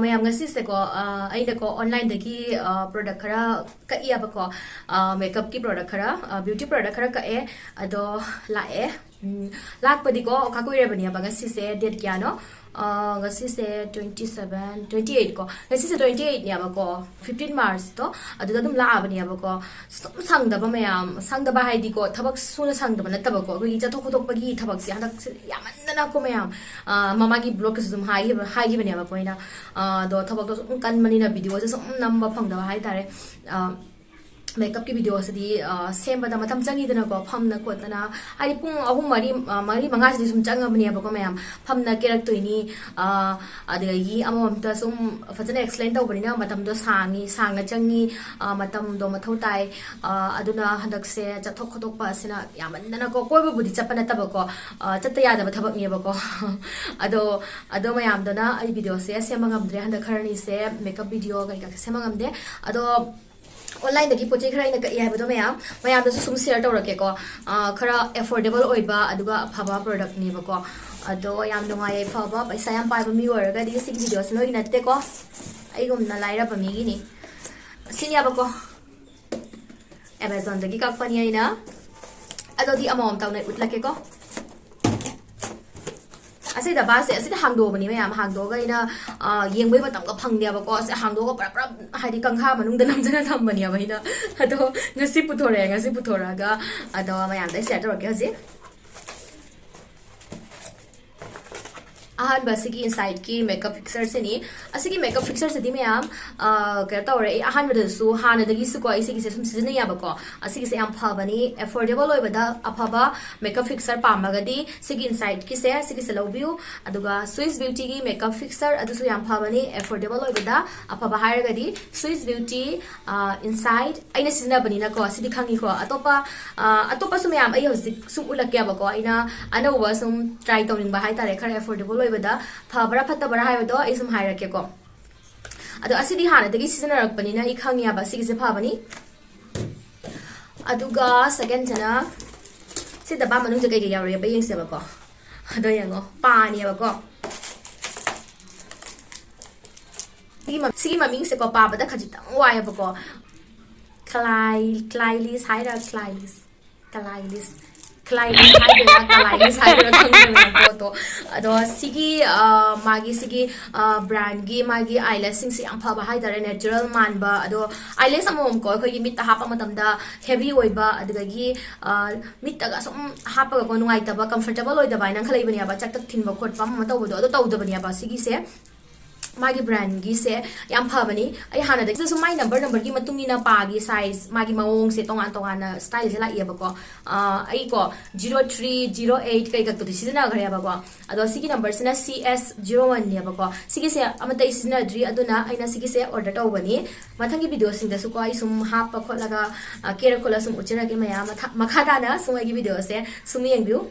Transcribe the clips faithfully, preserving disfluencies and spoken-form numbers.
ꯃꯌꯥꯝ, ꯉꯁꯤꯁꯦꯀꯣ, ꯑ, ꯑꯩꯅꯀꯣ, online-ꯗꯒꯤ, ꯑ, product ꯈꯔ ꯀꯛꯏꯌꯦꯕꯀꯣ, ꯑ, makeup-ꯀꯤ product ꯈꯔ, ꯑ, beauty product ꯈꯔ ꯀꯛꯑꯦ, ꯑꯗꯣ ꯂꯥꯛꯑꯦ꯫ ꯎꯝ, ꯂꯥꯛꯄꯗꯤꯀꯣ, ꯈꯔ ꯀꯨꯏꯔꯕꯅꯦꯕ꯫ ꯉꯁꯤꯁꯦ date ꯀꯌꯥꯅꯣ? ꯑ, ꯉꯁꯤꯁꯦ twenty seven, twenty eight ꯀꯣ꯫ ꯉꯁꯤꯁꯦ twenty eight-ꯅꯦꯕꯀꯣ, fifteen March-ꯇꯣ, ꯑꯗꯨꯗ ꯑꯗꯨꯝ ꯂꯥꯛꯑꯕꯅꯦꯕꯀꯣ꯫ ꯁꯨꯝ ꯁꯪꯗꯕ ꯃꯌꯥꯝ, ꯁꯪꯗꯕ ꯍꯥꯏꯗꯤꯀꯣ, ꯊꯕꯛ ꯁꯨꯅ ꯁꯪꯗꯕ ꯅꯠꯇꯕꯀꯣ, ꯑꯩꯈꯣꯏꯒꯤ ꯆꯠꯊꯣꯛ ꯈꯣꯠꯇꯣꯛꯄꯒꯤ ꯊꯕꯛꯁꯦ ꯍꯟꯗꯛꯁꯦ ꯌꯥꯝꯃꯟꯗꯅꯀꯣ ꯃꯌꯥꯝ꯫ ꯑ, ꯃꯃꯥꯡꯒꯤ vlog-ꯇꯁꯨ ꯑꯗꯨꯝ ꯍꯥꯏꯈꯤꯕ-, ꯍꯥꯏꯈꯤꯕꯅꯦꯕꯀꯣ ꯑꯩꯅ꯫ ꯑ, ꯑꯗꯣ ꯊꯕꯛꯇꯣ ꯁꯨꯝ ꯀꯟꯕꯅꯤꯅ video-ꯁꯦ ꯁꯨꯝ ꯅꯝꯕ ꯐꯪꯗꯕ ꯍꯥꯏꯇꯥꯔꯦ꯫ ꯑ, makeup-ꯀꯤ video-ꯁꯤꯗꯤ, ꯑ, ꯁꯦꯝꯕꯗ ꯃꯇꯝ ꯆꯪꯉꯤꯗꯅꯀꯣ, ꯐꯝꯅ ꯈꯣꯠꯇꯅ, ꯍꯥꯏꯗꯤ ꯄꯨꯡ ꯑꯍꯨꯝ, ꯃꯔꯤ, ꯑ, ꯃꯔꯤ, ꯃꯉꯥꯁꯤꯗꯤ ꯁꯨꯝ ꯆꯪꯉꯕꯅꯦꯕꯀꯣ ꯃꯌꯥꯝ꯫ ꯐꯝꯅ ꯀꯦꯔꯛꯇꯣꯏꯅꯤ, ꯑ, ꯑꯗꯒꯤ ꯑꯃꯃꯝꯇ ꯁꯨꯝ ꯐꯖꯅ explain ꯇꯧꯕꯅꯤꯅ ꯃꯇꯝꯗꯣ ꯁꯥꯡꯉꯤ, ꯁꯥꯡꯅ ꯆꯪꯉꯤ, ꯑ, ꯃꯇꯝꯗꯣ ꯃꯊꯧ ꯇꯥꯏ꯫ ꯑ, ꯑꯗꯨꯅ ꯍꯟꯗꯛꯁꯦ ꯆꯠꯊꯣꯛ ꯈꯣꯠꯇꯣꯛꯄ ꯑꯁꯤꯅ ꯌꯥꯝꯃꯟꯗꯅꯀꯣ, ꯀꯣꯏꯕꯕꯨꯗꯤ ꯆꯠꯄ ꯅꯠꯇꯕꯀꯣ, ꯑ, ꯆꯠꯇ ꯌꯥꯗꯕ ꯊꯕꯛꯅꯦꯕꯀꯣ꯫ ꯑꯗꯣ, ꯑꯗꯣ ꯃꯌꯥꯝꯗꯨꯅ ꯑꯩ video-ꯁꯦ ꯁꯦꯝꯕ ꯉꯝꯗ꯭ꯔꯦ ꯍꯟꯗꯛ ꯈꯔꯅꯤꯁꯦ, makeup video ꯀꯩꯀꯥꯁꯦ ꯁꯦꯝꯕ ꯉꯝꯗꯦ꯫ ꯑꯗꯣ online-ꯗꯒꯤ ꯄꯣꯠ ꯆꯩ ꯈꯔ ꯑꯩꯅ ꯀꯛꯏ ꯍꯥꯏꯕꯗꯣ ꯃꯌꯥꯝ, ꯃꯌꯥꯝꯗꯁꯨ ꯁꯨꯝ share ꯇꯧꯔꯛꯀꯦꯀꯣ꯫ ꯑ, ꯈꯔ affordable ꯑꯣꯏꯕ ꯑꯗꯨꯒ ꯑꯐꯕ product-ꯅꯦꯕꯀꯣ꯫ ꯑꯗꯣ ꯌꯥꯝ ꯅꯨꯡꯉꯥꯏ ꯌꯥꯏꯐꯕ, ꯄꯩꯁꯥ ꯌꯥꯝ ꯄꯥꯏꯕ ꯃꯤ ꯑꯣꯏꯔꯒꯗꯤ ꯁꯤꯒꯤ video-ꯁꯤ ꯅꯣꯏꯒꯤ ꯅꯠꯇꯦꯀꯣ, ꯑꯩꯒꯨꯝꯅ ꯂꯥꯏꯔꯕ ꯃꯤꯒꯤꯅꯤ꯫ ꯁꯤꯅꯦꯕꯀꯣ Amazon-ꯗꯒꯤ ꯀꯛꯄꯅꯤ ꯑꯩꯅ꯫ ꯑꯗꯨꯗꯤ ꯑꯃꯃꯝ ꯇꯧꯅ ꯎꯠꯂꯛꯀꯦꯀꯣ꯫ ꯑꯁꯤ ꯗꯕꯥꯁꯦ, ꯑꯁꯤꯗ ꯍꯥꯡꯗꯣꯛꯑꯕꯅꯤ ꯃꯌꯥꯝ, ꯍꯥꯡꯗꯣꯛꯑꯒ ꯑꯩꯅ, ꯑ, ꯌꯦꯡꯕꯩ ꯃꯇꯝꯒ ꯐꯪꯗꯦꯕꯀꯣ꯫ ꯑꯁꯤ ꯍꯥꯡꯗꯣꯛꯑꯒ ꯄꯨꯔꯥ ꯄꯨꯔꯥ ꯍꯥꯏꯗꯤ ꯀꯪꯍꯥ ꯃꯅꯨꯡꯗ ꯅꯝꯖꯅ ꯊꯝꯕꯅꯦꯕ ꯑꯩꯅ꯫ ꯑꯗꯣ ꯉꯁꯤ ꯄꯨꯊꯣꯔꯛꯑꯦ, ꯉꯁꯤ ꯄꯨꯊꯣꯔꯛꯑꯒ ꯑꯗꯣ ꯃꯌꯥꯝꯗ share ꯇꯧꯔꯛꯀꯦ ꯍꯧꯖꯤꯛ꯫ ꯑꯍꯥꯟꯕ ꯑꯁꯤꯒꯤ inside-ꯀꯤ makeup fixer-ꯁꯤꯅꯤ꯫ ꯑꯁꯤꯒꯤ makeup fixer-ꯁꯤꯗꯤ ꯃꯌꯥꯝ, ꯑ, ꯀꯩꯅꯣ ꯇꯧꯔꯦ, ꯑꯩ ꯑꯍꯥꯟꯕꯗꯁꯨ ꯍꯥꯟꯅꯗꯒꯤꯁꯨꯀꯣ ꯑꯩ ꯁꯤꯒꯤꯁꯦ ꯁꯨꯝ ꯁꯤꯖꯤꯟꯅꯩꯌꯦꯕꯀꯣ꯫ ꯑꯁꯤꯒꯤꯁꯦ ꯌꯥꯝ ꯐꯕꯅꯤ, affordable ꯑꯣꯏꯕꯗ ꯑꯐꯕ makeup fixer ꯄꯥꯝꯃꯒꯗꯤ ꯁꯤꯒꯤ inside-ꯀꯤꯁꯦ, ꯁꯤꯒꯤꯁꯦ ꯂꯧꯕꯤꯌꯨ꯫ ꯑꯗꯨꯒ Swiss Beauty-ꯒꯤ makeup fixer, ꯑꯗꯨꯁꯨ ꯌꯥꯝ ꯐꯕꯅꯤ, affordable ꯑꯣꯏꯕꯗ ꯑꯐꯕ ꯍꯥꯏꯔꯒꯗꯤ Swiss Beauty, ꯑ, inside ꯑꯩꯅ ꯁꯤꯖꯤꯟꯅꯕꯅꯤꯅꯀꯣ, ꯁꯤꯗꯤ ꯈꯪꯉꯤꯀꯣ꯫ ꯑꯇꯣꯞꯄ, ꯑ, ꯑꯇꯣꯞꯄꯁꯨ ꯃꯌꯥꯝ ꯑꯩ ꯍꯧꯖꯤꯛ ꯁꯨꯝ ꯎꯠꯂꯛꯀꯦꯕꯀꯣ꯫ ꯑꯩꯅ ꯑꯅꯧꯕ ꯁꯨꯝ try ꯇꯧꯅꯤꯡꯕ ꯍꯥꯏꯇꯥꯔꯦ, ꯈꯔ affordable ꯑꯣꯏꯕꯗ ꯐꯕ꯭ꯔꯥ ꯐꯠꯇꯕ꯭ꯔꯥ ꯍꯥꯏꯕꯗꯣ ꯑꯩ ꯁꯨꯝ ꯍꯥꯏꯔꯛꯀꯦꯀꯣ꯫ ꯑꯗꯣ ꯑꯁꯤꯗꯤ ꯍꯥꯟꯅꯗꯒꯤ ꯁꯤꯖꯤꯟꯅꯔꯛꯄꯅꯤꯅ ꯑꯩ ꯈꯪꯉꯦꯕ ꯁꯤꯒꯤꯁꯦ ꯐꯕꯅꯤ꯫ ꯑꯗꯨꯒ second-ꯁꯤꯅ ꯁꯤ ꯗꯕꯥ ꯃꯅꯨꯡꯁꯦ ꯀꯩꯀꯩ ꯌꯥꯎꯔꯛꯑꯦꯕ ꯌꯦꯡꯁꯦꯕꯀꯣ꯫ ꯑꯗꯣ ꯌꯦꯡꯉꯣ, ꯄꯥꯅꯦꯕꯀꯣ꯫ ꯁꯤꯒꯤ ꯃ-, ꯁꯤꯒꯤ ꯃꯃꯤꯡꯁꯦꯀꯣ, ꯄꯥꯕꯗ ꯈꯖꯤꯛꯇꯪ ꯋꯥꯏꯑꯦꯕꯀꯣ꯫ ꯀ꯭ꯂꯥꯏ-, ꯀ꯭ꯂꯥꯏꯂꯤꯁ ꯍꯥꯏꯔ, ꯀ꯭ꯂꯥꯏꯂꯤꯁ, ꯀ꯭ꯂꯥꯏꯂꯤꯁ, ꯀ꯭ꯂꯥꯏꯂꯤꯁ ꯍꯥꯏꯗꯣꯏꯔꯥ, ꯀ꯭ꯂꯥꯏꯂꯤꯁ ꯍꯥꯏꯗꯣꯏꯔꯥ ꯈꯪꯗꯕ ꯄꯣꯠꯇꯣ꯫ ꯑꯗꯣ ꯁꯤꯒꯤ, ꯑ, ꯃꯥꯒꯤ ꯁꯤꯒꯤ, ꯑ, brandꯒꯤ ꯃꯥꯒꯤ eyelashꯁꯤꯡꯁꯦ ꯌꯥꯝ ꯐꯕ ꯍꯥꯏꯇꯥꯔꯦ, natural ꯃꯥꯟꯕ꯫ ꯑꯗꯣ eyelash ꯑꯃꯃꯝꯀꯣ ꯑꯩꯈꯣꯏꯒꯤ ꯃꯤꯠꯇ ꯍꯥꯞꯄ ꯃꯇꯝꯗ heavy ꯑꯣꯏꯕ, ꯑꯗꯨꯗꯒꯤ, ꯑ, ꯃꯤꯠꯇꯒ ꯁꯨꯝ ꯍꯥꯞꯄꯒꯀꯣ ꯅꯨꯡꯉꯥꯏꯇꯕ, comfortable ꯑꯣꯏꯗꯕ ꯍꯥꯏꯅ ꯈꯔ ꯂꯩꯕꯅꯦꯕ, ꯆꯥꯛꯇꯛ ꯊꯤꯟꯕ ꯈꯣꯠꯄ ꯑꯃ ꯑꯃ ꯇꯧꯕꯗꯣ, ꯑꯗꯣ ꯇꯧꯗꯕꯅꯦꯕ ꯁꯤꯒꯤꯁꯦ꯫ ꯃꯥꯒꯤ brandꯒꯤꯁꯦ ꯌꯥꯝ ꯐꯕꯅꯤ꯫ ꯑꯩ ꯍꯥꯟꯅꯗꯒꯤꯁꯨ ꯃꯥꯏ number numberꯒꯤ ꯃꯇꯨꯡ ꯏꯟꯅ ꯄꯥꯒꯤ size, ꯃꯥꯒꯤ ꯃꯑꯣꯡꯁꯦ ꯇꯣꯉꯥꯟ ꯇꯣꯉꯥꯟꯅ styleꯁꯦ ꯂꯥꯛꯏꯑꯕꯀꯣ꯫ ꯑꯥ, ꯑꯩꯀꯣ zero three, zero eight ꯀꯩꯀꯛꯇꯨꯗꯤ ꯁꯤꯖꯤꯟꯅꯈ꯭ꯔꯦꯕꯀꯣ꯫ ꯑꯗꯣ ꯁꯤꯒꯤ numberꯁꯤꯅ C S zero oneꯅꯦꯕꯀꯣ꯫ ꯁꯤꯒꯤꯁꯦ ꯑꯃꯠꯇ ꯑꯩ ꯁꯤꯖꯤꯟꯅꯗ꯭ꯔꯤ, ꯑꯗꯨꯅ ꯑꯩꯅ ꯁꯤꯒꯤꯁꯦ order ꯇꯧꯕꯅꯤ꯫ ꯃꯊꯪꯒꯤ videoꯁꯤꯡꯗꯁꯨꯀꯣ ꯑꯩ ꯁꯨꯝ ꯍꯥꯞꯄ ꯈꯣꯠꯂꯒ, ꯑ, ꯀꯦꯔ ꯈꯣꯠꯂ ꯁꯨꯝ ꯎꯠꯆꯔꯛꯀꯦ ꯃꯌꯥꯝ꯫ ꯃꯊ-, ꯃꯈꯥ ꯇꯥꯅ ꯁꯨꯝ ꯑꯩꯒꯤ videoꯁꯦ ꯁꯨꯝ ꯌꯦꯡꯕꯤꯌꯨ꯫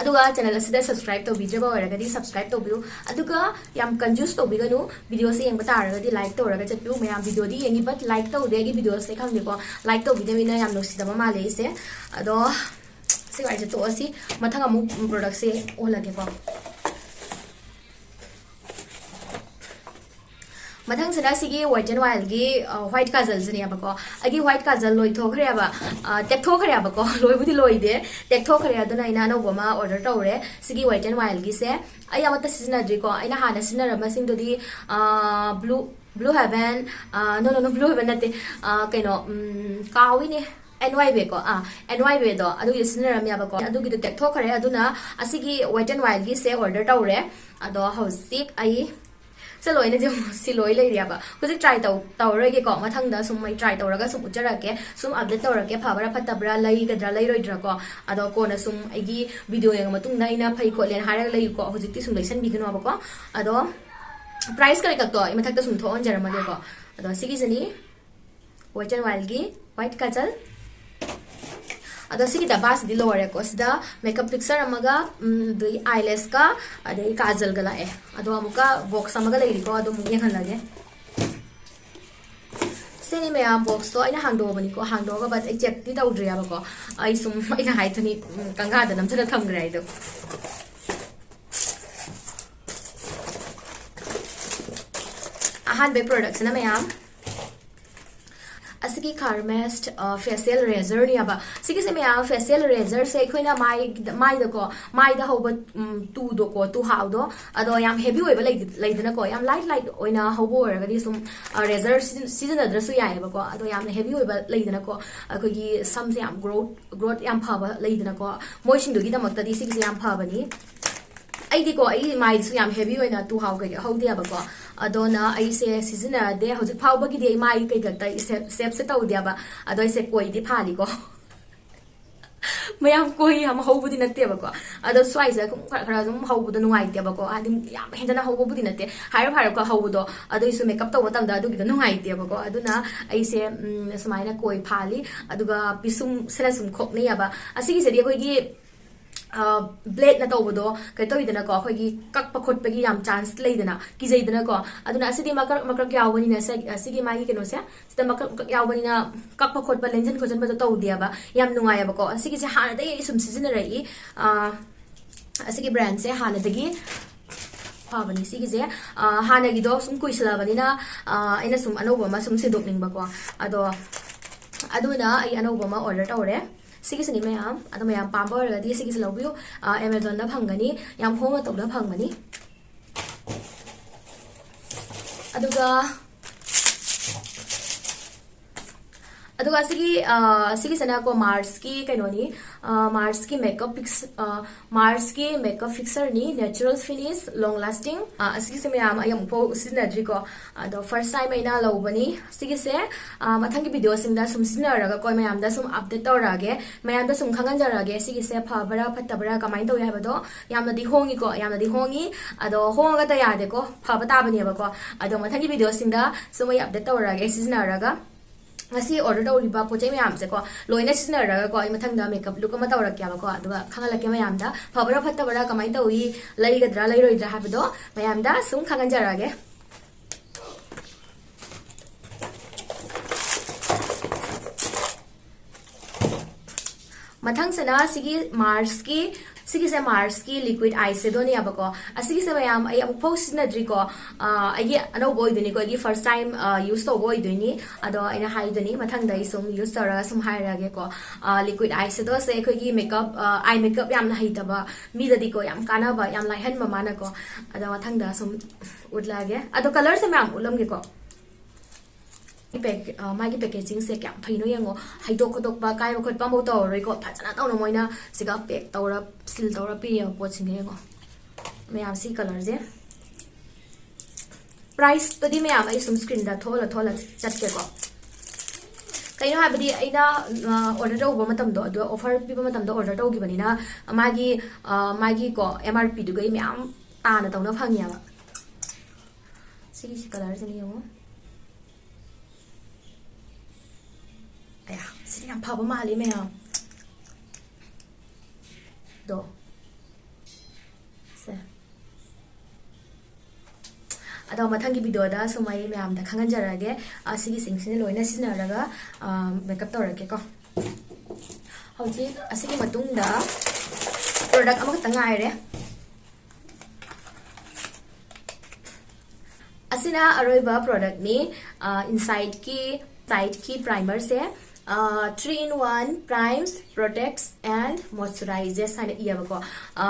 ꯑꯗꯨꯒ channel ꯑꯁꯤꯗ subscribe ꯇꯧꯕꯤꯗ꯭ꯔꯤꯕ ꯑꯣꯏꯔꯒꯗꯤ subscribe ꯇꯧꯕꯤꯌꯨ꯫ ꯑꯗꯨꯒ ꯌꯥꯝ confuse ꯇꯧꯕꯤꯒꯅꯨ, videoꯁꯦ ꯌꯦꯡꯕ ꯇꯥꯔꯒꯗꯤ like ꯇꯧꯔꯒ ꯆꯠꯄꯤꯌꯨ꯫ ꯃꯌꯥꯝ videoꯗꯤ ꯌꯦꯡꯉꯤ, but like ꯇꯧꯗꯦ ꯑꯩꯒꯤ videoꯁꯦ, ꯈꯪꯗꯦꯀꯣ, like ꯇꯧꯕꯤꯗꯕꯅꯤꯅ ꯌꯥꯝ ꯅꯨꯡꯁꯤꯗꯕ ꯃꯥꯜꯂꯦ ꯑꯩꯁꯦ꯫ ꯑꯗꯣ ꯁꯤ ꯋꯥꯔꯤꯁꯦ ꯇꯣꯛꯑꯁꯤ, ꯃꯊꯪ ꯑꯃꯨꯛ productꯁꯦ ꯑꯣꯜꯂꯒꯦꯀꯣ꯫ ꯃꯊꯪꯁꯤꯅ ꯁꯤꯒꯤ Wet n Wildꯒꯤ, ꯑ, white ꯀꯥꯖꯜꯁꯤꯅꯦꯕꯀꯣ꯫ ꯑꯩꯒꯤ white ꯀꯥꯖꯜ ꯂꯣꯏꯊꯣꯛꯈ꯭ꯔꯦꯕ, ꯑ, ꯇꯦꯛꯊꯣꯛꯈ꯭ꯔꯦꯕꯀꯣ꯫ ꯂꯣꯏꯕꯨꯗꯤ ꯂꯣꯏꯗꯦ, ꯇꯦꯛꯊꯣꯛꯈ꯭ꯔꯦ꯫ ꯑꯗꯨꯅ ꯑꯩꯅ ꯑꯅꯧꯕ ꯑꯃ order ꯇꯧꯔꯦ꯫ ꯁꯤꯒꯤ Wet n Wildꯒꯤꯁꯦ ꯑꯩ ꯑꯃꯠꯇ ꯁꯤꯖꯤꯟꯅꯗ꯭ꯔꯤꯀꯣ꯫ ꯑꯩꯅ ꯍꯥꯟꯅ ꯁꯤꯖꯤꯟꯅꯔꯝꯕꯁꯤꯡꯗꯨꯗꯤ, ꯑ, Blue, Blue Heaven, ꯑ, no, no, no, Blue Heaven ꯅꯠꯇꯦ, ꯑ, ꯀꯩꯅꯣ, ꯎꯝ, ꯀꯥꯎꯏꯅꯦ, N Y Bꯀꯣ, ꯑꯥ, N Y Bꯗꯣ ꯑꯗꯨꯒꯤꯗꯣ ꯁꯤꯖꯤꯟꯅꯔꯝꯃꯦꯕꯀꯣ꯫ ꯑꯗꯨꯒꯤꯗꯣ ꯇꯦꯛꯊꯣꯛꯈ꯭ꯔꯦ꯫ ꯑꯗꯨꯅ ꯑꯁꯤꯒꯤ Wet n Wildꯒꯤꯁꯦ order ꯇꯧꯔꯦ꯫ ꯑꯗꯣ ꯍꯧꯖꯤꯛ ꯑꯩ ꯁꯤ ꯂꯣꯏꯅ ꯁꯤ ꯂꯣꯏ ꯂꯩꯔꯤꯑꯕ꯫ ꯍꯧꯖꯤꯛ try ꯇꯧ-, ꯇꯧꯔꯔꯣꯏꯒꯦꯀꯣ꯫ ꯃꯊꯪꯗ ꯁꯨꯝ ꯑꯩ try ꯇꯧꯔꯒ ꯁꯨꯝ ꯎꯠꯆꯔꯛꯀꯦ, ꯁꯨꯝ update ꯇꯧꯔꯛꯀꯦ, ꯐꯕ꯭ꯔꯥ ꯐꯠꯇꯕ꯭ꯔꯥ, ꯂꯩꯒꯗ꯭ꯔꯥ ꯂꯩꯔꯣꯏꯗ꯭ꯔꯥꯀꯣ꯫ ꯑꯗꯣ ꯀꯣꯟꯅ ꯁꯨꯝ ꯑꯩꯒꯤ video ꯌꯦꯡꯉ ꯃꯇꯨꯡꯗ ꯑꯩꯅ ꯐꯩ ꯈꯣꯠꯂꯦꯅ ꯍꯥꯏꯔꯒ ꯂꯩꯌꯨꯀꯣ꯫ ꯍꯧꯖꯤꯛꯇꯤ ꯁꯨꯝ ꯂꯩꯁꯟꯕꯤꯒꯅꯣꯕꯀꯣ꯫ ꯑꯗꯣ price ꯀꯔꯤ ꯈꯛꯇꯣ ꯑꯩ ꯃꯊꯛꯇ ꯁꯨꯝ ꯊꯣꯛꯍꯟꯖꯔꯝꯃꯒꯦꯀꯣ꯫ ꯑꯗꯣ ꯁꯤꯒꯤꯁꯤꯅꯤ꯫ Wet n Wildꯒꯤ white Kajal. ꯑꯗꯣ ꯁꯤꯒꯤ ꯗꯕꯥꯁꯤꯗꯤ ꯂꯣꯏꯔꯦꯀꯣ꯫ ꯁꯤꯗ makeup fixer ꯑꯃꯒ, ꯎꯝ, ꯑꯗꯩ eyelashꯀ, ꯑꯗꯩ ꯀꯥꯖꯜꯒ ꯂꯥꯛꯑꯦ꯫ ꯑꯗꯣ ꯑꯃꯨꯛꯀ box ꯑꯃꯒ ꯂꯩꯔꯤꯀꯣ, ꯑꯗꯨ ꯑꯃꯨꯛ ꯌꯦꯡꯍꯜꯂꯒꯦ꯫ ꯁꯤꯅꯤ ꯃꯌꯥꯝ, boxꯇꯣ ꯑꯩꯅ ꯍꯥꯡꯗꯣꯛꯑꯕꯅꯤꯀꯣ꯫ ꯍꯥꯡꯗꯣꯛꯑꯒ but ꯑꯩ checkꯇꯤ ꯇꯧꯗ꯭ꯔꯤꯑꯕꯀꯣ꯫ ꯑꯩ ꯁꯨꯝ ꯑꯩꯅ ꯍꯥꯏꯗꯨꯅꯤ, ꯎꯝ, ꯀꯪꯒꯥꯗ ꯅꯝꯁꯤꯜꯂ ꯊꯝꯈ꯭ꯔꯦ ꯑꯩꯗꯣ꯫ ꯑꯍꯥꯟꯕꯩ ꯄ꯭ꯔꯣꯗꯛꯁꯤꯅ ꯃꯌꯥꯝ ꯑꯁꯤꯒꯤ ꯀꯥꯔꯃꯦꯁ ꯐꯦꯁꯤꯌꯦꯜ ꯔꯦꯖꯔꯅꯦꯕ꯫ ꯁꯤꯒꯤꯁꯦ ꯃꯌꯥꯝ ꯐꯦꯁꯤꯌꯦꯜ ꯔꯦꯖꯔꯁꯦ ꯑꯩꯈꯣꯏꯅ ꯃꯥꯏ ꯃꯥꯏꯗꯀꯣ, ꯃꯥꯏꯗ ꯍꯧꯕ ꯎꯝ, ꯇꯨꯗꯣꯀꯣ, ꯇꯨꯍꯥꯎꯗꯣ, ꯑꯗꯣ ꯌꯥꯝ ꯍꯦꯚꯤ ꯑꯣꯏꯕ ꯂꯩ- ꯂꯩꯗꯅꯀꯣ, ꯌꯥꯝ ꯂꯥꯏꯠ ꯂꯥꯏꯠ ꯑꯣꯏꯅ ꯍꯧꯕ ꯑꯣꯏꯔꯒꯗꯤ ꯁꯨꯝ ꯔꯦꯖꯔ ꯁꯤꯖꯤꯟꯅꯗ꯭ꯔꯁꯨ ꯌꯥꯏꯑꯕꯀꯣ꯫ ꯑꯗꯣ ꯌꯥꯝꯅ ꯍꯦꯚꯤ ꯑꯣꯏꯕ ꯂꯩꯗꯅꯀꯣ, ꯑꯩꯈꯣꯏꯒꯤ ꯁꯝꯁꯦ ꯌꯥꯝ ꯒ꯭ꯔꯣꯠ ꯒ꯭ꯔꯣꯠ ꯌꯥꯝ ꯐꯕ ꯂꯩꯗꯅꯀꯣ, ꯃꯣꯏꯁꯤꯡꯗꯨꯒꯤꯗꯃꯛꯇꯗꯤ ꯁꯤꯒꯤꯁꯦ ꯌꯥꯝ ꯐꯕꯅꯤ꯫ ꯑꯩꯗꯤꯀꯣ, ꯑꯩ ꯃꯥꯏꯁꯨ ꯌꯥꯝ ꯍꯦꯚꯤ ꯑꯣꯏꯅ ꯇꯨꯍꯥꯎ ꯀꯩꯀꯩ ꯍꯧꯗꯦꯕꯀꯣ꯫ ꯑꯗꯨꯅ ꯑꯩꯁꯦ ꯁꯤꯖꯤꯟꯅꯗꯦ꯫ ꯍꯧꯖꯤꯛ ꯐꯥꯎꯕꯒꯤꯗꯤ ꯑꯩ ꯃꯥꯏ ꯀꯩꯀꯩ ꯁꯦꯞꯁꯦ ꯇꯧꯗꯦꯕ꯫ ꯑꯗꯣ ꯑꯩꯁꯦ ꯀꯣꯏꯗꯤ ꯐꯥꯜꯂꯤꯀꯣ꯫ ꯃꯌꯥꯝ ꯀꯣꯏ ꯌꯥꯝ ꯍꯧꯕꯗꯤ ꯅꯠꯇꯦꯕꯀꯣ꯫ ꯑꯗꯣ ꯁ꯭ꯋꯥꯏꯁꯤꯗ ꯑꯗꯨꯝ ꯈꯔ ꯈꯔ ꯑꯗꯨꯝ ꯍꯧꯕꯗꯣ ꯅꯨꯡꯉꯥꯏꯇꯦꯕꯀꯣ, ꯍꯥꯏꯗꯤ ꯌꯥꯝ ꯍꯦꯟꯖꯅ ꯍꯧꯕꯕꯨꯗꯤ ꯅꯠꯇꯦ, ꯍꯥꯏꯔꯞ ꯍꯥꯏꯔꯞꯀ ꯍꯧꯕꯗꯣ꯫ ꯑꯗꯨꯏꯁꯨ ꯃꯦꯀꯞ ꯇꯧꯕ ꯃꯇꯝꯗ ꯑꯗꯨꯒꯤꯗꯣ ꯅꯨꯡꯉꯥꯏꯇꯦꯕꯀꯣ꯫ ꯑꯗꯨꯅ ꯑꯩꯁꯦ ꯎꯝ, ꯁꯨꯃꯥꯏꯅ ꯀꯣꯏ ꯐꯥꯜꯂꯤ꯫ ꯑꯗꯨꯒ ꯄꯤꯁꯨꯝꯁꯤꯅ ꯁꯨꯝ ꯈꯣꯛꯅꯩꯑꯕ꯫ ꯑꯁꯤꯒꯤꯁꯤꯗꯤ ꯑꯩꯈꯣꯏꯒꯤ ꯕ꯭ꯂꯦꯗꯅ ꯇꯧꯕꯗꯣ ꯀꯩꯅꯣ ꯇꯧꯋꯤꯗꯅꯀꯣ, ꯑꯩꯈꯣꯏꯒꯤ ꯀꯛꯄ ꯈꯣꯠꯄꯒꯤ ꯌꯥꯝ ꯆꯥꯟꯁ ꯂꯩꯗꯅ, ꯀꯤꯖꯩꯗꯅꯀꯣ꯫ ꯑꯗꯨꯅ ꯑꯁꯤꯗꯤ ꯃꯀꯛ ꯃꯀꯛ ꯌꯥꯎꯕꯅꯤꯅ ꯁꯦ-, ꯑꯁꯤꯒꯤ ꯃꯥꯒꯤ ꯀꯩꯅꯣꯁꯦ, ꯁꯤꯗ ꯃꯀꯛ ꯃꯀꯛ ꯌꯥꯎꯕꯅꯤꯅ ꯀꯛꯄ ꯈꯣꯠꯄ, ꯂꯦꯡꯁꯤꯟ ꯈꯣꯠꯆꯤꯟꯕꯗꯣ ꯇꯧꯗꯦꯕ꯫ ꯌꯥꯝ ꯅꯨꯡꯉꯥꯏꯌꯦꯕꯀꯣ꯫ ꯑꯁꯤꯒꯤꯁꯦ ꯍꯥꯟꯅꯗꯒꯤ ꯑꯩ ꯁꯨꯝ ꯁꯤꯖꯤꯟꯅꯔꯛꯏ꯫ ꯑꯥ, ꯑꯁꯤꯒꯤ ꯕ꯭ꯔꯥꯟꯁꯦ ꯍꯥꯟꯅꯗꯒꯤ ꯐꯕꯅꯤ ꯁꯤꯒꯤꯁꯦ꯫ ꯑꯥ, ꯍꯥꯟꯅꯒꯤꯗꯣ ꯁꯨꯝ ꯀꯨꯏꯁꯜꯂꯛꯑꯕꯅꯤꯅ, ꯑꯥ, ꯑꯩꯅ ꯁꯨꯝ ꯑꯅꯧꯕ ꯑꯃ ꯁꯨꯝ ꯁꯤꯟꯗꯣꯛꯅꯤꯡꯕꯀꯣ꯫ ꯑꯗꯣ ꯑꯗꯨꯅ ꯑꯩ ꯑꯅꯧꯕ ꯑꯃ ꯑꯣꯔꯗꯔ ꯇꯧꯔꯦ꯫ ꯁꯤꯒꯤꯁꯤꯅꯤ ꯃꯌꯥꯝ꯫ ꯑꯗꯣ ꯃꯌꯥꯝ ꯄꯥꯝꯕ ꯑꯣꯏꯔꯒꯗꯤ ꯁꯤꯒꯤꯁꯦ ꯂꯧꯕꯤꯌꯨ꯫ ꯑꯥ, ꯑꯦꯃꯥꯖꯣꯟꯗ ꯐꯪꯒꯅꯤ꯫ ꯌꯥꯝ ꯍꯣꯡꯅ ꯇꯧꯕꯗ ꯐꯪꯒꯅꯤ꯫ ꯑꯗꯨꯒ ꯑꯗꯨꯒ ꯑꯁꯤꯒꯤ, ꯑꯥ, ꯁꯤꯒꯤꯁꯤꯅꯀꯣ ꯃꯥꯔꯁꯀꯤ ꯀꯩꯅꯣꯅꯤ, ꯑꯥ, ꯃꯥꯔꯁꯀꯤ ꯃꯦꯀꯞ ꯄꯤꯛꯁ-, ꯑꯥ, ꯃꯥꯔꯁꯀꯤ ꯃꯦꯀꯞ ꯐꯤꯛꯁꯔꯅꯤ, natural finish, long lasting꯫ ꯑꯥ, ꯑꯁꯤꯒꯤꯁꯦ ꯃꯌꯥꯝ ꯑꯩ ꯑꯃꯨꯛꯐꯥꯎ ꯁꯤꯖꯤꯟꯅꯗ꯭ꯔꯤꯀꯣ, ꯑꯗꯣ ꯐꯥꯔꯁ ꯇꯥꯏꯝ ꯑꯩꯅ ꯂꯧꯕꯅꯤ꯫ ꯁꯤꯒꯤꯁꯦ, ꯑꯥ, ꯃꯊꯪꯒꯤ ꯚꯤꯗꯤꯑꯣꯁꯤꯡꯗ ꯁꯨꯝ ꯁꯤꯖꯤꯟꯅꯔꯒꯀꯣ, ꯃꯌꯥꯝꯗ ꯁꯨꯝ ꯑꯞꯗꯦꯠ ꯇꯧꯔꯛꯑꯒꯦ, ꯃꯌꯥꯝꯗ ꯁꯨꯝ ꯈꯪꯍꯟꯖꯔꯛꯑꯒꯦ ꯁꯤꯒꯤꯁꯦ ꯐꯕ꯭ꯔꯥ ꯐꯠꯇꯕ꯭ꯔꯥ ꯀꯃꯥꯏꯅ ꯇꯧꯏ ꯍꯥꯏꯕꯗꯣ꯫ ꯌꯥꯝꯅꯗꯤ ꯍꯣꯡꯉꯤꯀꯣ, ꯌꯥꯝꯅꯗꯤ ꯍꯣꯡꯉꯤ꯫ ꯑꯗꯣ ꯍꯣꯡꯉꯒꯇ ꯌꯥꯗꯦꯀꯣ, ꯐꯕ ꯇꯥꯕꯅꯦꯕꯀꯣ꯫ ꯑꯗꯣ ꯃꯊꯪꯒꯤ ꯚꯤꯗꯤꯑꯣꯁꯤꯡꯗ ꯁꯨꯝ ꯑꯩ ꯑꯞꯗꯦꯠ ꯇꯧꯔꯛꯑꯒꯦ ꯁꯤꯖꯤꯟꯅꯔꯒ꯫ ꯉꯁꯤ ꯑꯣꯔꯗꯔ ꯇꯧꯔꯤꯕ ꯄꯣꯠ ꯆꯩ ꯃꯌꯥꯝꯁꯦꯀꯣ, ꯂꯣꯏꯅ ꯁꯤꯖꯤꯟꯅꯔꯒꯀꯣ ꯑꯩ ꯃꯊꯪꯗ ꯃꯦꯀꯞ ꯂꯨꯛ ꯑꯃ ꯇꯧꯔꯛꯀꯦꯕꯀꯣ꯫ ꯑꯗꯨꯒ ꯈꯪꯍꯜꯂꯛꯀꯦ ꯃꯌꯥꯝꯗ, ꯐꯕ꯭ꯔꯥ ꯐꯠꯇꯕ꯭ꯔꯥ, ꯀꯃꯥꯏꯅ ꯇꯧꯏ, ꯂꯩꯒꯗ꯭ꯔꯥ ꯂꯩꯔꯣꯏꯗ꯭ꯔꯥ ꯍꯥꯏꯕꯗꯣ ꯃꯌꯥꯝꯗ ꯁꯨꯝ ꯈꯪꯍꯟꯖꯔꯛꯑꯒꯦ꯫ ꯃꯊꯪꯁꯤꯅ ꯁꯤꯒꯤ ꯃꯥꯔꯁꯀꯤ ꯁꯤꯒꯤꯁꯦ ꯃꯥꯔꯁꯀꯤ ꯂꯤꯀ꯭ꯋꯤꯠ ꯑꯥꯏ ꯁꯦꯗꯣꯅꯦꯕꯀꯣ꯫ ꯑꯁꯤꯒꯤꯁꯦ ꯃꯌꯥꯝ ꯑꯩ ꯑꯃꯨꯛꯐꯥꯎ ꯁꯤꯖꯤꯟꯅꯗ꯭ꯔꯤꯀꯣ꯫ ꯑꯥ, ꯑꯩꯒꯤ ꯑꯅꯧꯕ ꯑꯣꯏꯗꯣꯏꯅꯤꯀꯣ, ꯑꯩꯒꯤ ꯐꯥꯔꯁ ꯇꯥꯏꯝ ꯌꯨꯁ ꯇꯧꯕ ꯑꯣꯏꯗꯣꯏꯅꯤ꯫ ꯑꯗꯣ ꯑꯩꯅ ꯍꯥꯏꯗꯨꯅꯤ, ꯃꯊꯪꯗ ꯑꯩ ꯁꯨꯝ ꯌꯨꯁ ꯇꯧꯔꯒ ꯁꯨꯝ ꯍꯥꯏꯔꯛꯑꯒꯦꯀꯣ꯫ ꯂꯤꯀ꯭ꯋꯤꯠ ꯑꯥꯏ ꯁꯦꯗꯣꯁꯦ ꯑꯩꯈꯣꯏꯒꯤ ꯃꯦꯀꯞ, ꯑꯥꯏ ꯃꯦꯀꯞ ꯌꯥꯝꯅ ꯍꯩꯇꯕ ꯃꯤꯗꯗꯤꯀꯣ ꯌꯥꯝ ꯀꯥꯟꯅꯕ, ꯌꯥꯝ ꯂꯥꯏꯍꯟꯕ ꯃꯥꯅꯀꯣ꯫ ꯑꯗꯣ ꯃꯊꯪꯗ ꯁꯨꯝ ꯎꯠꯂꯛꯑꯒꯦ꯫ ꯑꯗꯣ ꯀꯂꯔꯁꯦ ꯃꯌꯥꯝ ꯎꯠꯂꯝꯒꯦꯀꯣ꯫ ꯄꯦꯛ-, ꯑ, ꯃꯥꯒꯤ ꯄꯦꯀꯦꯖꯤꯡꯁꯦ ꯀꯌꯥꯝ ꯐꯩꯅꯣ ꯌꯦꯡꯉꯣ꯫ ꯍꯩꯗꯣꯛ ꯈꯣꯠꯇꯣꯛꯄ, ꯀꯥꯏꯕ ꯈꯣꯠꯄ ꯑꯃꯐꯥꯎ ꯇꯧꯔꯔꯣꯏꯀꯣ꯫ ꯐꯖꯅ ꯇꯧꯅ ꯃꯣꯏꯅ ꯁꯤꯒ ꯄꯦꯛ ꯇꯧꯔ, ꯁꯤꯜ ꯇꯧꯔ ꯄꯤꯔꯦꯕ ꯄꯣꯠꯁꯤꯡꯁꯦ ꯌꯦꯡꯉꯣ꯫ ꯃꯌꯥꯝ ꯁꯤ ꯀꯂꯔꯁꯦ꯫ ꯄ꯭ꯔꯥꯏꯁꯇꯗꯤ ꯃꯌꯥꯝ ꯑꯩ ꯁꯨꯝ ꯁ꯭ꯀ꯭ꯔꯤꯟꯗ ꯊꯣꯛꯍꯜꯂ ꯊꯣꯛꯍꯜꯂ ꯆꯠꯀꯦꯀꯣ꯫ ꯀꯩꯅꯣ ꯍꯥꯏꯕꯗꯤ ꯑꯩꯅ, ꯑ, ꯑꯣꯔꯗꯔ ꯇꯧꯕ ꯃꯇꯝꯗꯣ, ꯑꯗꯨ ꯑꯣꯐꯔ ꯄꯤꯕ ꯃꯇꯝꯗ ꯑꯣꯔꯗꯔ ꯇꯧꯈꯤꯕꯅꯤꯅ ꯃꯥꯒꯤ, ꯑ, ꯃꯥꯒꯤꯀꯣ ꯑꯦꯝ ꯑꯥꯔ ꯄꯤꯗꯨꯒ ꯑꯩ ꯃꯌꯥꯝ ꯇꯥꯅ ꯇꯧꯅ ꯐꯪꯉꯦꯕ꯫ ꯁꯤꯒꯤ ꯁꯤ ꯀꯂꯔꯁꯤꯅ ꯌꯦꯡꯉꯣ꯫ ꯑꯌꯥ, ꯁꯤꯗꯤ ꯌꯥꯝ ꯐꯕ ꯃꯥꯜꯂꯤ ꯃꯌꯥꯝ꯫ ꯗꯣ꯫ ꯁꯦ꯫ ꯑꯗꯣ ꯃꯊꯪꯒꯤ ꯚꯤꯗꯤꯑꯣꯗ ꯁꯨꯝ ꯑꯩ ꯃꯌꯥꯝꯗ ꯈꯪꯍꯟꯖꯔꯛꯑꯒꯦ꯫ ꯑ, ꯁꯤꯒꯤꯁꯤꯡꯁꯤꯅ ꯂꯣꯏꯅ ꯁꯤꯖꯤꯟꯅꯔꯒ, ꯑ, ꯃꯦꯀꯞ ꯇꯧꯔꯛꯀꯦꯀꯣ꯫ ꯍꯧꯖꯤꯛ ꯑꯁꯤꯒꯤ ꯃꯇꯨꯡꯗ ꯄ꯭ꯔꯣꯗꯛ ꯑꯃꯈꯛꯇ ꯉꯥꯏꯔꯦ꯫ ꯑꯁꯤꯅ ꯑꯔꯣꯏꯕ ꯄ꯭ꯔꯣꯗꯛꯅꯤ꯫ ꯑ, ꯏꯟꯁꯥꯏꯠꯀꯤ, ꯏꯟꯁꯥꯏꯠꯀꯤ ꯄ꯭ꯔꯥꯏꯃꯔꯁꯦ, ꯑ, three in one primes, protects and moisturizes ꯍꯥꯏꯅ ꯏꯌꯦꯕꯀꯣ꯫ ꯑ,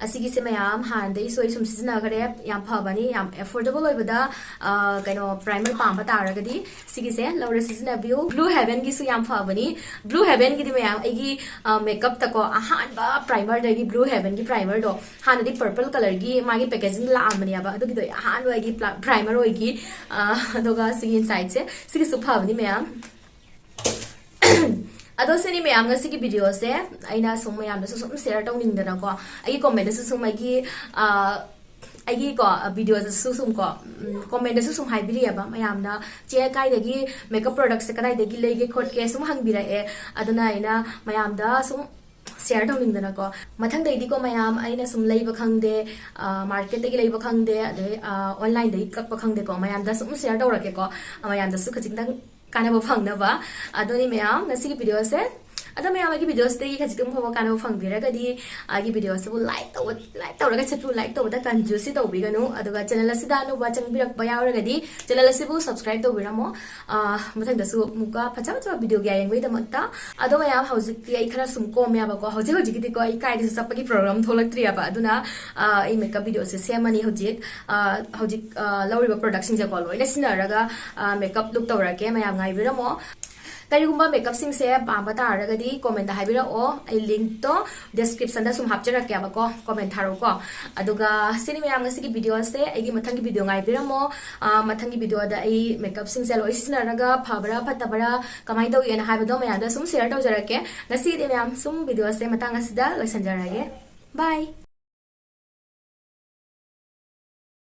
ꯑꯁꯤꯒꯤꯁꯦ ꯃꯌꯥꯝ ꯍꯥꯟꯅꯗꯩꯁꯨ ꯑꯩ ꯁꯨꯝ ꯁꯤꯖꯤꯟꯅꯈ꯭ꯔꯦ꯫ ꯌꯥꯝ ꯐꯕꯅꯤ, ꯌꯥꯝ ꯑꯦꯐꯣꯔꯗꯦꯕꯜ ꯑꯣꯏꯕꯗ, ꯑ, ꯀꯩꯅꯣ, ꯄ꯭ꯔꯥꯏꯃꯔ ꯄꯥꯝꯕ ꯇꯥꯔꯒꯗꯤ ꯁꯤꯒꯤꯁꯦ ꯂꯧꯔ ꯁꯤꯖꯤꯟꯅꯕꯤꯌꯨ꯫ ꯕ꯭ꯂꯨ ꯍꯦꯚꯦꯟꯒꯤꯁꯨ ꯌꯥꯝ ꯐꯕꯅꯤ꯫ ꯕ꯭ꯂꯨ ꯍꯦꯚꯦꯟꯒꯤꯗꯤ ꯃꯌꯥꯝ ꯑꯩꯒꯤ, ꯑ, ꯃꯦꯀꯞꯇꯀꯣ ꯑꯍꯥꯟꯕ ꯄ꯭ꯔꯥꯏꯃꯔꯗꯒꯤ ꯕ꯭ꯂꯨ ꯍꯦꯚꯦꯟꯒꯤ ꯄ꯭ꯔꯥꯏꯃꯔꯗꯣ ꯍꯥꯟꯅꯗꯤ ꯄꯔꯄꯜ ꯀꯂꯔꯒꯤ ꯃꯥꯒꯤ ꯄꯦꯀꯦꯖꯤꯡ ꯂꯥꯛꯑꯝꯕꯅꯦꯕ, ꯑꯗꯨꯒꯤꯗꯣ ꯑꯍꯥꯟꯕ ꯑꯩꯒꯤ ꯄ꯭ꯔꯥꯏꯃꯔ ꯑꯣꯏꯒꯤ꯫ ꯑ, ꯑꯗꯨꯒ ꯁꯤꯒꯤ ꯏꯟꯁꯥꯏꯠꯁꯦ, ꯁꯤꯒꯤꯁꯨ ꯐꯕꯅꯤ ꯃꯌꯥꯝ꯫ ꯑꯗꯣ ꯁꯤꯅꯤ ꯃꯌꯥꯝ ꯉꯁꯤꯒꯤ ꯚꯤꯗꯤꯑꯣꯁꯦ꯫ ꯑꯩꯅ ꯁꯨꯝ ꯃꯌꯥꯝꯗꯁꯨ ꯁꯨꯝ ꯁꯤꯌꯔ ꯇꯧꯅꯤꯡꯗꯅꯀꯣ, ꯑꯩꯒꯤ ꯀꯣꯃꯦꯟꯗꯁꯨ ꯁꯨꯝ ꯑꯩꯒꯤ, ꯑ, ꯑꯩꯒꯤ ꯀꯣ, ꯚꯤꯗꯤꯑꯣꯗꯁꯨ ꯁꯨꯝ ꯀꯣ, ꯎꯝ, ꯀꯣꯃꯦꯟꯗꯁꯨ ꯁꯨꯝ ꯍꯥꯏꯕꯤꯔꯛꯑꯦꯕ ꯃꯌꯥꯝꯅ, "ꯆꯦ, ꯀꯥꯏꯗꯒꯤ ꯃꯦꯀꯞ ꯄ꯭ꯔꯣꯗꯛꯁꯦ ꯀꯗꯥꯏꯗꯒꯤ ꯂꯩꯒꯦ ꯈꯣꯠꯀꯦ?" ꯁꯨꯝ ꯍꯪꯕꯤꯔꯛꯑꯦ꯫ ꯑꯗꯨꯅ ꯑꯩꯅ ꯃꯌꯥꯝꯗ ꯁꯨꯝ ꯁꯤꯌꯔ ꯇꯧꯅꯤꯡꯗꯅꯀꯣ, ꯃꯊꯪꯗꯩꯗꯤꯀꯣ ꯃꯌꯥꯝ, ꯑꯩꯅ ꯁꯨꯝ ꯂꯩꯕ ꯈꯪꯗꯦ, ꯑ, ꯃꯥꯔꯀꯦꯠꯇꯒꯤ ꯂꯩꯕ ꯈꯪꯗꯦ, ꯑꯗꯩ, ꯑ, ꯑꯣꯟꯂꯥꯏꯟꯗꯒꯤ ꯀꯛꯄ ꯈꯪꯗꯦꯀꯣ, ꯃꯌꯥꯝꯗ ꯁꯨꯝ ꯁꯤꯌꯔ ꯇꯧꯔꯛꯀꯦꯀꯣ, ꯃꯌꯥꯝꯗꯁꯨ ꯈꯖꯤꯛꯇꯪ ꯀꯥꯟꯅꯕ ꯐꯪꯅꯕ꯫ ꯑꯗꯨꯅꯤ ꯃꯌꯥꯝ, ꯉꯁꯤꯒꯤ ꯚꯤꯗꯤꯑꯣꯁꯦ ꯑꯗꯣ ꯃꯌꯥꯝ, ꯑꯩꯒꯤ videoꯁꯤꯗꯒꯤ ꯈꯖꯤꯛꯇꯪ ꯐꯥꯎꯕ ꯀꯥꯟꯅꯕ ꯐꯪꯕꯤꯔꯒꯗꯤ ꯑꯩꯒꯤ videoꯁꯤꯕꯨ like ꯇꯧꯕ, like ꯇꯧꯔꯒ ꯆꯠꯄꯤꯌꯨ꯫ Like ꯇꯧꯕꯗ ꯀꯟꯖꯨꯁꯤ ꯇꯧꯕꯤꯒꯅꯨ꯫ ꯑꯗꯨꯒ channel ꯑꯁꯤꯗ ꯑꯅꯧꯕ ꯆꯪꯕꯤꯔꯛꯄ ꯌꯥꯎꯔꯒꯗꯤ channel ꯑꯁꯤꯕꯨ subscribe ꯇꯧꯕꯤꯔꯝꯃꯣ꯫ ꯑ, ꯃꯊꯪꯗꯁꯨ ꯑꯃꯨꯛꯀ ꯐꯖ ꯐꯖꯕ video ꯀꯌꯥ ꯌꯦꯡꯕꯒꯤꯗꯃꯛꯇ꯫ ꯑꯗꯣ ꯃꯌꯥꯝ, ꯍꯧꯖꯤꯛꯇꯤ ꯑꯩ ꯈꯔ ꯁꯨꯝ ꯀꯣꯝꯃꯦꯕꯀꯣ꯫ ꯍꯧꯖꯤꯛ ꯍꯧꯖꯤꯛꯀꯤꯗꯤꯀꯣ ꯑꯩ ꯀꯥꯏꯗꯁꯨ ꯆꯠꯄꯒꯤ program ꯊꯣꯛꯂꯛꯇ꯭ꯔꯤꯑꯕ꯫ ꯑꯗꯨꯅ ꯑ, ꯑꯩ makeup videoꯁꯦ ꯁꯦꯝꯃꯅꯤ ꯍꯧꯖꯤꯛ꯫ ꯑ, ꯍꯧꯖꯤꯛ ꯑ, ꯂꯧꯔꯤꯕ productꯁꯤꯡꯁꯦꯀꯣ ꯂꯣꯏꯅ ꯁꯤꯖꯤꯟꯅꯔꯒ ꯑ, makeup look ꯇꯧꯔꯛꯀꯦ꯫ ꯃꯌꯥꯝ ꯉꯥꯏꯕꯤꯔꯝꯃꯣ꯫ ꯀꯔꯤꯒꯨꯝꯕ makeupꯁꯤꯡꯁꯦ ꯄꯥꯝꯕ ꯇꯥꯔꯒꯗꯤ commentꯇ ꯍꯥꯏꯕꯤꯔꯛꯑꯣ꯫ ꯑꯩ linkꯇꯣ descriptionꯗ ꯁꯨꯝ ꯍꯥꯞꯆꯔꯛꯀꯦꯕꯀꯣ, comment ꯊꯥꯔꯛꯎꯀꯣ꯫ ꯑꯗꯨꯒ ꯁꯤꯅꯤ ꯃꯌꯥꯝ, ꯉꯁꯤꯒꯤ videoꯁꯦ꯫ ꯑꯩꯒꯤ ꯃꯊꯪꯒꯤ video ꯉꯥꯏꯕꯤꯔꯝꯃꯣ꯫ ꯑ, ꯃꯊꯪꯒꯤ videoꯗ ꯑꯩ makeupꯁꯤꯡꯁꯦ ꯂꯣꯏ ꯁꯤꯖꯤꯟꯅꯔꯒ ꯐꯕ꯭ꯔꯥ ꯐꯠꯇꯕ꯭ꯔꯥ ꯀꯃꯥꯏꯅ ꯇꯧꯒꯦꯅ ꯍꯥꯏꯕꯗꯣ ꯃꯌꯥꯝꯗ ꯁꯨꯝ share ꯇꯧꯖꯔꯛꯀꯦ꯫ ꯉꯁꯤꯒꯤꯗꯤ ꯃꯌꯥꯝ ꯁꯨꯝ videoꯁꯦ ꯃꯇꯥꯡ ꯑꯁꯤꯗ ꯂꯣꯏꯁꯤꯟꯖꯔꯒꯦ꯫ Bye꯫